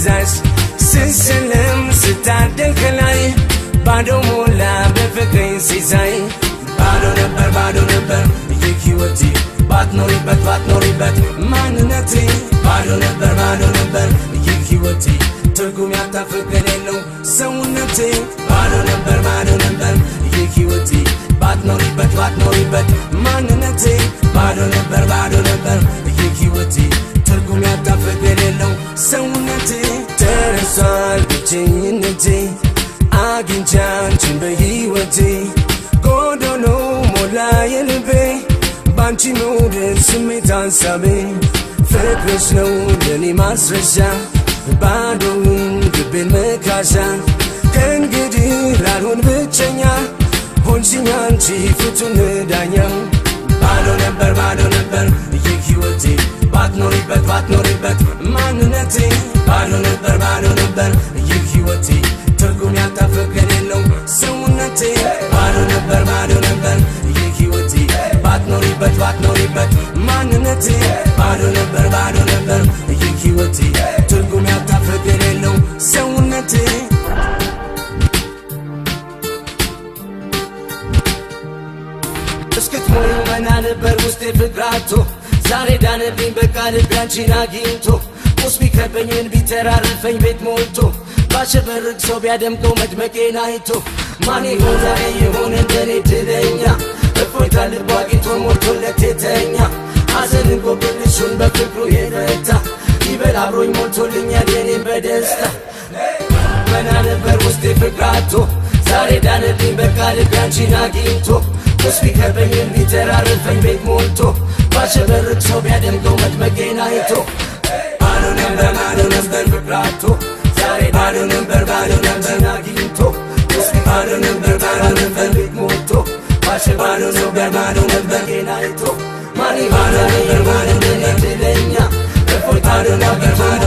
ትእዛዝ ስሰለም ስታደል ከላይ ባዶ ሞላ በፍቅሬ ሲሳይ። ባዶ ነበር ባዶ ነበር ይህ ሕይወቴ ባትኖሪበት ባትኖሪበት ማንነቴ። ባዶ ነበር ባዶ ነበር ይህ ሕይወቴ ትርጉም ያጣ ፍቅር የለው ሰውነቴ። ባዶ ነበር ባዶ ነበር ይህ ሕይወቴ ባትኖሪበት ባትኖሪበት ማንነቴ። ባዶ ነበር ባዶ ነበር ይህ ሕይወቴ ትርጉም ያጣ ፍቅር የለው ሰውነቴ። ተረሷል ብቸኝነቴ አግኝቼ አንቺን በሕይወቴ። ጎዶሎ ሞላ የልቤ ባንቺ መውደድ ስሜት አንሳቤ። ፍቅርሽ ነው ለኔ ማስረሻ ባዶውን ልቤን መካሻ። ከእንግዲህ ላልሆን ብቸኛ ሆንሽኝ አንቺ ፍቱን ዳኛ። ባዶ ነበር ባዶ ነበር ይህ ሕይወቴ ባትኖሪበት ባትኖሪበት ማንነቴ። ባዶ ነበር ባዶ ነበር ይህ ሕይወቴ ትርጉም ያጣ ፍቅር የለው ሰውነቴ። ባዶ ነበር ባዶ ነበር ይህ ሕይወቴ ባትኖሪበት ባትኖሪበት ማንነቴ። ባዶ ነበር ባዶ ነበር ይህ ሕይወቴ ትርጉም ያጣ ፍቅር የለው ሰውነቴ። እስክትሞዩ መና ነበር ውስጤ ፍቅራቶ ዛሬ ዳነብኝ በቃ ልቤ አንቺን አግኝቶ። ቁስ ቢከበኝን ቢተራርፈኝ ቤት ሞልቶ ባሸበርቅ ሰው ቢያደምቀው መድመቄን አይቶ። ማን ይሆን ዛሬ የሆነ እንደኔ እድለኛ እፎይታ ልቡ አግኝቶ ሞልቶለት የተኛ? ሐዘንን ጎብልሹን በፍቅሩ የረታ ይበል አብሮኝ ሞልቶልኛል የኔን በደስታ። መና ነበር ውስጤ ፍቅራቶ ዛሬ ዳነልኝ በቃ ልቤ አንቺን አግኝቶ። ቁስ ቢከበኝም ቢተራርፈኝ ቤት ሞልቶ ባሸበርቅ ሰው ቢያደምቀው መድመቄን አይቶ። ባዶ ነበር ባዶ ነበር ፍቅራቶ ዛሬ ባዶ ነበር ባዶ ነበር አግኝቶ። ቁስ ባዶ ነበር ባዶ ነበር ቤት ሞልቶ ባሸባዶ ነበር ባዶ ነበር አይቶ። ማን ባዶ ነበር ባዶ ነበር እድለኛ እፎይታ ነበር ባዶ